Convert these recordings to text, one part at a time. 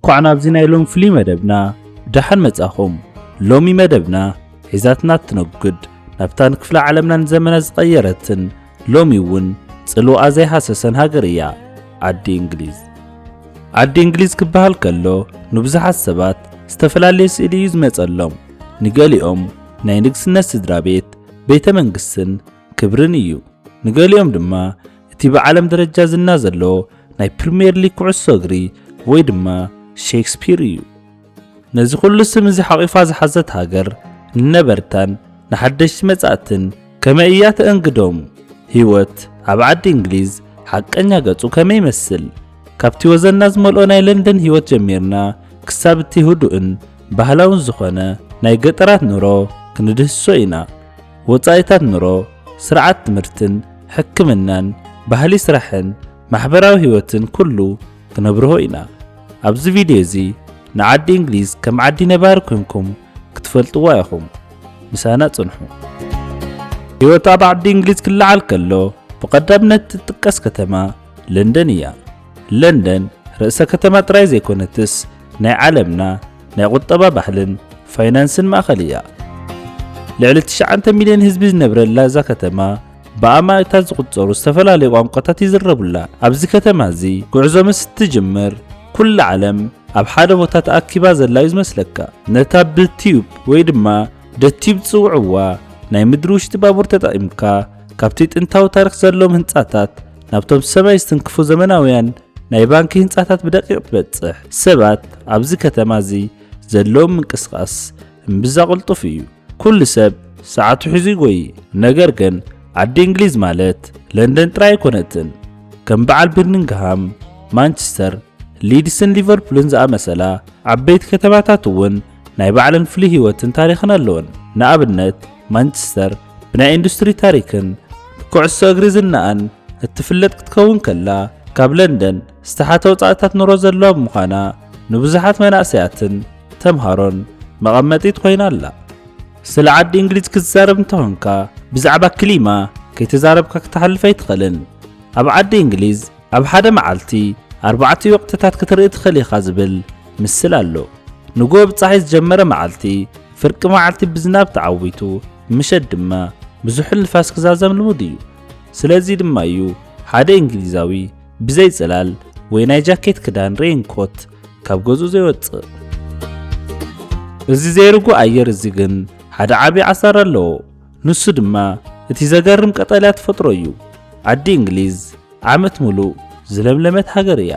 እንኳዕ ናብዚ ናይ ሎም ፍሊ መደብና ብደሓን መጻኹም። ሎሚ መደብና ሒዛትና እትነጉድ ናብታ ንክፍለ ዓለምና ንዘመና ዝቐየረትን ሎሚ እውን ጽልዋ ዘይሃሰሰን ሃገር እያ፣ ዓዲ እንግሊዝ። ዓዲ እንግሊዝ ክበሃል ከሎ ንብዙሓት ሰባት ዝተፈላለየ ስእሊ እዩ ዝመጸሎም። ንገሊኦም ናይ ንግስነት ስድራ ቤት፣ ቤተ መንግስትን ክብርን እዩ። ንገሊኦም ድማ እቲ ብዓለም ደረጃ ዝና ዘለዎ ናይ ፕሪምየር ሊግ ኩዕሶ እግሪ ወይ ድማ ሼክስፒር እዩ። ነዚ ኩሉ ስም እዚ ሓቒፋ ዝሓዘት ሃገር ንነበርታን ንሓደሽቲ መጻእትን ከመይ እያ ተእንግዶም? ህይወት ኣብ ዓዲ እንግሊዝ ሓቀኛ ገጹ ከመይ ይመስል? ካብቲ ወዘና ዝመልኦ ናይ ለንደን ህይወት ጀሚርና ክሳብ እቲ ህዱእን ባህላውን ዝኾነ ናይ ገጠራት ኑሮ ክንድህስሶ ኢና። ወጻኢታት ኑሮ፣ ስርዓት ትምህርትን ሕክምናን፣ ባህሊ ስራሕን ማሕበራዊ ህይወትን ኩሉ ክነብርሆ ኢና። ኣብዚ ቪድዮ እዚ ንዓዲ እንግሊዝ ከም ዓዲ ነባሪ ኮንኩም ክትፈልጥዋ ኢኹም። ምሳና ጽንሑ። ህይወት ኣብ ዓዲ እንግሊዝ ክለዓል ከሎ ብቐዳምነት ትጥቀስ ከተማ ለንደን እያ። ለንደን ርእሰ ከተማ ጥራይ ዘይኮነትስ ናይ ዓለምና ናይ ቁጠባ ባህልን ፋይናንስን ማእከል እያ። ልዕሊ ትሽዓተ ሚልዮን ህዝቢ ዝነብረላ እዛ ከተማ ብኣማኢታት ዝቑጸሩ ዝተፈላለዩ ቋንቋታት ይዝረቡላ። ኣብዚ ከተማ እዚ ጉዕዞ ምስ እትጅምር ኩላ ዓለም ኣብ ሓደ ቦታ ተኣኪባ ዘላ እዩ ዝመስለካ። ነታ ብቲዩብ ወይ ድማ ደቲዩብ ዝጽውዕዋ ናይ ምድሪ ውሽጢ ባቡር ተጠቒምካ ካብቲ ጥንታዊ ታሪኽ ዘለዎም ህንጻታት ናብቶም ሰማይ ዝትንክፉ ዘመናውያን ናይ ባንኪ ህንጻታት ብደቂቕ ትበጽሕ። ሰባት ኣብዚ ከተማ እዚ ዘለዎም ምንቅስቓስ እምብዛ ቅልጡፍ እዩ። ኩሉ ሰብ ሰዓቱ ሒዙ ይጎይ። ነገር ግን ዓዲ እንግሊዝ ማለት ለንደን ጥራይ ኣይኮነትን። ከም በዓል ቢርሚንግሃም፣ ማንቸስተር፣ ሊድስን ሊቨርፑልን ዝኣመሰላ ዓበይቲ ከተማታት እውን ናይ ባዕለን ፍሉይ ህይወትን ታሪኽን ኣለወን። ንኣብነት ማንቸስተር ብናይ ኢንዱስትሪ ታሪኽን ብኩዕሶ እግሪ ዝናኣን እትፍለጥ ክትከውን ከላ፣ ካብ ለንደን ዝተሓተ ወጻኢታት ኑሮ ዘለዋ ብምዃና ንብዙሓት መናእሰያትን ተምሃሮን መቐመጢት ኮይና ኣላ። ስለ ዓዲ እንግሊዝ ክትዛረብ እንተኾንካ ብዛዕባ ክሊማ ከይተዛረብካ ክትሓልፍ ኣይትኽእልን። ኣብ ዓዲ እንግሊዝ ኣብ ሓደ መዓልቲ ኣርባዕተ ወቕትታት ክትርኢ ትኽእል ኢኻ ዝብል ምስል ኣሎ። ንግሆ ብጸሓይ ዝጀመረ መዓልቲ ፍርቂ መዓልቲ ብዝናብ ተዓዊቱ፣ ምሸት ድማ ብዙሕ ንፋስ ክዛዘም ልሙድ እዩ። ስለዚ ድማ እዩ ሓደ እንግሊዛዊ ብዘይ ጽላል ወይ ናይ ጃኬት ክዳን ሬይንኮት ካብ ገዝኡ ዘይወጽእ። እዚ ዘይርጉእ ኣየር እዚ ግን ሓደ ዓቢ ዓሳር ኣለዎ። ንሱ ድማ እቲ ዘገርም ቀጠልያ ተፈጥሮ እዩ። ዓዲ እንግሊዝ ዓመት ሙሉእ ዝለምለመት ሃገር እያ።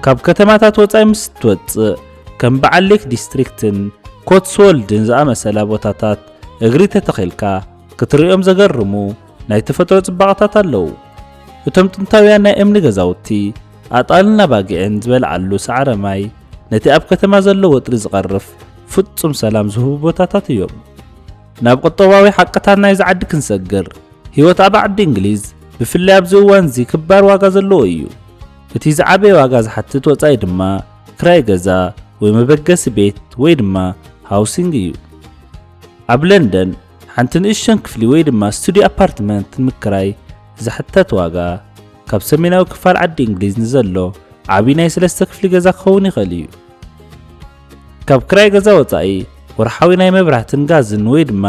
ካብ ከተማታት ወጻኢ ምስ እትወጽእ ከም በዓል ሌክ ዲስትሪክትን ኮትስወልድን ዝኣመሰላ ቦታታት እግሪ ተተኺልካ ክትርእዮም ዘገርሙ ናይ ተፈጥሮ ጽባቐታት ኣለዉ። እቶም ጥንታውያን ናይ እምኒ ገዛውቲ ኣጣልን ኣባጊዕን ዝበልዓሉ ሳዕረ ማይ ነቲ ኣብ ከተማ ዘሎ ወጥሪ ዝቐርፍ ፍጹም ሰላም ዝህቡ ቦታታት እዮም። ናብ ቁጠባዊ ሓቅታት ናይዚ ዓዲ ክንሰግር፣ ህይወት ኣብ ዓዲ እንግሊዝ ብፍላይ ኣብዚ እዋን እዚ ክባር ዋጋ ዘለዎ እዩ። እቲ ዝዓበየ ዋጋ ዝሓትት ወጻኢ ድማ ክራይ ገዛ ወይ መበገሲ ቤት ወይ ድማ ሃውሲንግ እዩ። ኣብ ለንደን ሓንቲ ንእሽቶን ክፍሊ ወይ ድማ ስቱዲዮ ኣፓርትመንት ንምክራይ ዝሕተት ዋጋ ካብ ሰሜናዊ ክፋል ዓዲ እንግሊዝ ንዘሎ ዓቢ ናይ ሰለስተ ክፍሊ ገዛ ክኸውን ይኽእል እዩ። ካብ ክራይ ገዛ ወጻኢ ወርሓዊ ናይ መብራህትን ጋዝን ወይ ድማ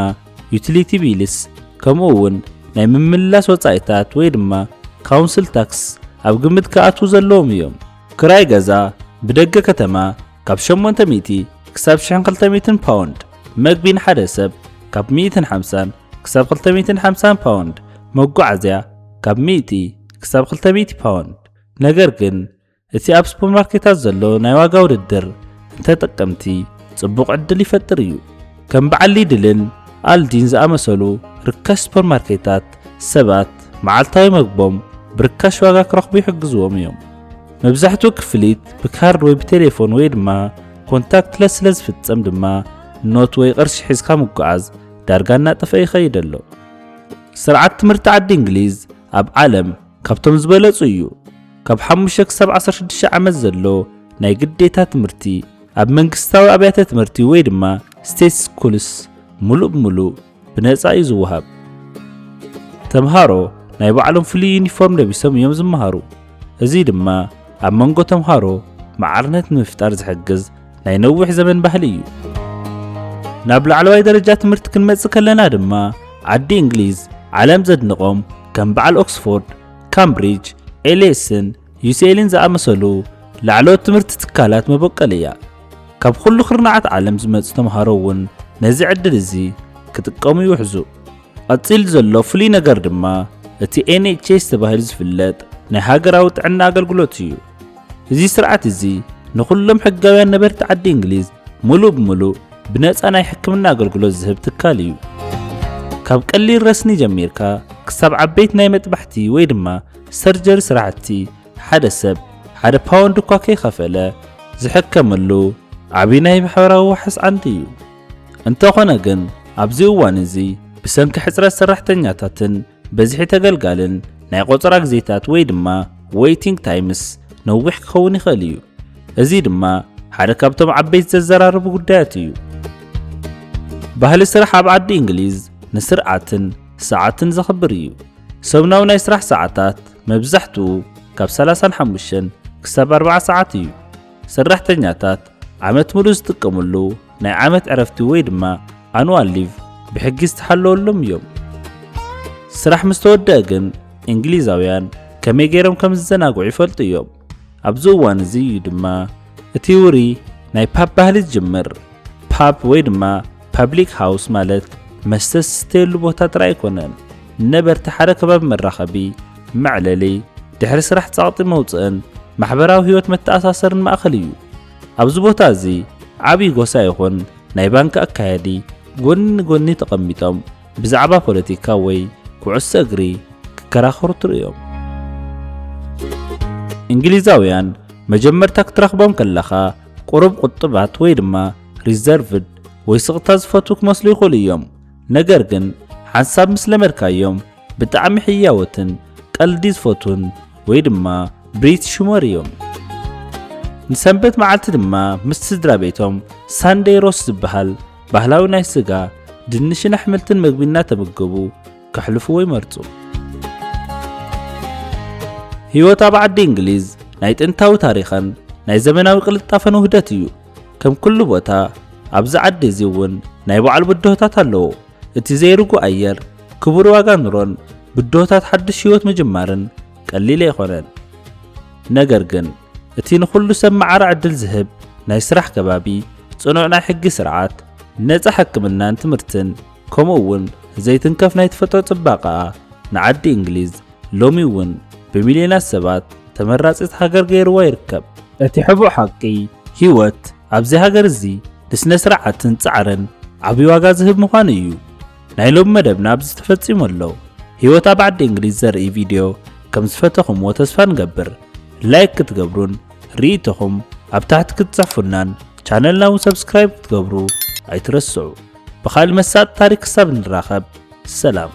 ዩቲሊቲ ቢልስ ከምኡ እውን ናይ ምምልላስ ወጻኢታት ወይ ድማ ካውንስል ታክስ ኣብ ግምት ክኣትዉ ዘለዎም እዮም። ክራይ ገዛ ብደገ ከተማ ካብ ሸሞንተ ሚእቲ ክሳብ ሽሕን ክልተ ሚእትን ፓውንድ፣ መግቢ ንሓደ ሰብ ካብ ሚእትን ሓምሳን ክሳብ ክልተ ሚእትን ሓምሳን ፓውንድ፣ መጓዓዝያ ካብ ሚእቲ ክሳብ ክልተ ሚእቲ ፓውንድ። ነገር ግን እቲ ኣብ ሱፐርማርኬታት ዘሎ ናይ ዋጋ ውድድር ንተጠቀምቲ ጽቡቕ ዕድል ይፈጥር እዩ። ከም በዓል ሊድልን ኣልዲን ዝኣመሰሉ ርካሽ ሱፐርማርኬታት ሰባት መዓልታዊ መግቦም ብርካሽ ዋጋ ክረኽቡ ይሕግዝዎም እዮም። መብዛሕትኡ ክፍሊት ብካርድ ወይ ብቴሌፎን ወይ ድማ ኮንታክትለስ ስለ ዝፍጸም ድማ ኖት ወይ ቅርሺ ሒዝካ ምጉዓዝ ዳርጋ እናጠፍአ ይኸይድ ኣሎ። ስርዓት ትምህርቲ ዓዲ እንግሊዝ ኣብ ዓለም ካብቶም ዝበለጹ እዩ። ካብ ሓሙሽተ ክሳብ ዓሰርተ ሽዱሽተ ዓመት ዘሎ ናይ ግዴታ ትምህርቲ ኣብ መንግስታዊ ኣብያተ ትምህርቲ ወይ ድማ ስቴት ስኩልስ ሙሉእ ብሙሉእ ብነጻ እዩ ዝወሃብ። ተምሃሮ ናይ ባዕሎም ፍሉይ ዩኒፎርም ለቢሶም እዮም ዝመሃሩ። እዚ ድማ ኣብ መንጎ ተምሃሮ ማዕርነት ንምፍጣር ዝሕግዝ ናይ ነዊሕ ዘመን ባህሊ እዩ። ናብ ላዕለዋይ ደረጃ ትምህርቲ ክንመጽእ ከለና ድማ፣ ዓዲ እንግሊዝ ዓለም ዘድንቖም ከም በዓል ኦክስፎርድ፣ ካምብሪጅ፣ ኤልኤስን ዩሲኤልን ዝኣመሰሉ ላዕለዎት ትምህርቲ ትካላት መበቆል እያ። ካብ ኩሉ ክርናዓት ዓለም ዝመጹ ተምሃሮ እውን ነዚ ዕድል እዚ ክጥቀሙ ይውሕዙ። ቀጺሉ ዘሎ ፍሉይ ነገር ድማ፣ እቲ ኤንኤችኤስ ተባሂሉ ዝፍለጥ ናይ ሃገራዊ ጥዕና ኣገልግሎት እዩ። እዚ ስርዓት እዚ ንኹሎም ሕጋውያን ነበርቲ ዓዲ እንግሊዝ ምሉእ ብምሉእ ብነጻ ናይ ሕክምና ኣገልግሎት ዝህብ ትካል እዩ። ካብ ቀሊል ረስኒ ጀሚርካ ክሳብ ዓበይቲ ናይ መጥባሕቲ ወይ ድማ ሰርጀሪ ስራሕቲ፣ ሓደ ሰብ ሓደ ፓውንድ እኳ ከይኸፈለ ዝሕከመሉ ዓቢ ናይ ማሕበራዊ ዋሕስ ዓንዲ እዩ። እንተኾነ ግን፣ ኣብዚ እዋን እዚ ብሰንኪ ሕጽረት ሰራሕተኛታትን በዝሒ ተገልጋልን ናይ ቆጸራ ግዜታት ወይ ድማ ዌይቲንግ ታይምስ ነዊሕ ክኸውን ይኽእል እዩ። እዚ ድማ ሓደ ካብቶም ዓበይቲ ዘዘራርቡ ጉዳያት እዩ። ባህሊ ስራሕ ኣብ ዓዲ እንግሊዝ ንስርዓትን ሰዓትን ዘኽብር እዩ። ሰሙናዊ ናይ ስራሕ ሰዓታት መብዛሕትኡ ካብ ሰላሳን ሓሙሽተን ክሳብ ኣርባዓ ሰዓት እዩ። ሰራሕተኛታት ዓመት ሙሉእ ዝጥቀምሉ ናይ ዓመት ዕረፍቲ ወይ ድማ ኣኑዋል ሊቭ ብሕጊ ዝተሓለወሎም እዮም። ስራሕ ምስ ተወደአ ግን፣ እንግሊዛውያን ከመይ ገይሮም ከም ዝዘናግዑ ይፈልጡ እዮም። ኣብዚ እዋን እዚ እዩ ድማ እቲ ውሩይ ናይ ፓብ ባህሊ ዝጅምር። ፓብ ወይ ድማ ፓብሊክ ሃውስ ማለት መስተ ዝስተየሉ ቦታ ጥራይ ኣይኮነን። ነበርቲ ሓደ ከባቢ መራኸቢ፣ መዕለሊ፣ ድሕሪ ስራሕ ጸቕጢ መውጽእን ማሕበራዊ ህይወት መተኣሳሰርን ማእከል እዩ። ኣብዚ ቦታ እዚ ዓቢ ጎሳ ይኹን ናይ ባንክ ኣካያዲ ጎኒ ንጎኒ ተቐሚጦም ብዛዕባ ፖለቲካ ወይ ኩዕሶ እግሪ ክከራኸሩ ትርእዮም። እንግሊዛውያን መጀመርታ ክትረኽቦም ከለኻ ቁሩብ ቁጥባት ወይ ድማ ሪዘርቭድ ወይ ስቕታ ዝፈትዉ ክመስሉ ይኽእሉ እዮም። ነገር ግን ሓንሳብ ምስ ለመድካዮም ብጣዕሚ ሕያዎትን ቀልዲ ዝፈትዉን ወይ ድማ ብሪት ሹመር እዮም። ንሰንበት መዓልቲ ድማ ምስ ስድራ ቤቶም ሳንደይ ሮስት ዝበሃል ባህላዊ ናይ ስጋ፣ ድንሽን ኣሕምልትን መግቢ እናተመገቡ ከሕልፍዎ ይመርጹ። ህይወት ኣብ ዓዲ እንግሊዝ ናይ ጥንታዊ ታሪኽን ናይ ዘመናዊ ቅልጣፈን ውህደት እዩ። ከም ኩሉ ቦታ፣ ኣብዚ ዓዲ እዚ እውን ናይ ባዕሉ ብድሆታት ኣለዎ። እቲ ዘይርጉእ ኣየር፣ ክቡር ዋጋ ኑሮን ብድሆታት ሓድሽ ህይወት ምጅማርን ቀሊል ኣይኮነን። ነገር ግን፣ እቲ ንኹሉ ሰብ ማዕረ ዕድል ዝህብ ናይ ስራሕ ከባቢ፣ ጽኑዕ ናይ ሕጊ ስርዓት፣ ነጻ ሕክምናን ትምህርትን፣ ከምኡ እውን ዘይትንከፍ ናይ ተፈጥሮ ጽባቐኣ ንዓዲ እንግሊዝ ሎሚ እውን ብሚልዮናት ሰባት ተመራጺት ሃገር ገይርዋ ይርከብ። እቲ ሕቡእ ሓቂ፣ ህይወት ኣብዚ ሃገር እዚ ንስነ ስርዓትን ጻዕርን ዓቢ ዋጋ ዝህብ ምዃኑ እዩ። ናይ ሎሚ መደብና ኣብዚ ተፈጺሙ ኣሎ። ህይወት ኣብ ዓዲ እንግሊዝ ዘርኢ ቪድዮ ከም ዝፈተኹምዎ ተስፋ ንገብር። ላይክ ክትገብሩን ርእይቶኹም ኣብ ታሕቲ ክትጽሕፉናን ቻነልና እውን ሰብስክራይብ ክትገብሩ ኣይትረስዑ። ብኻልእ መሳጢ ታሪኽ ክሳብ ንራኸብ፣ ሰላም።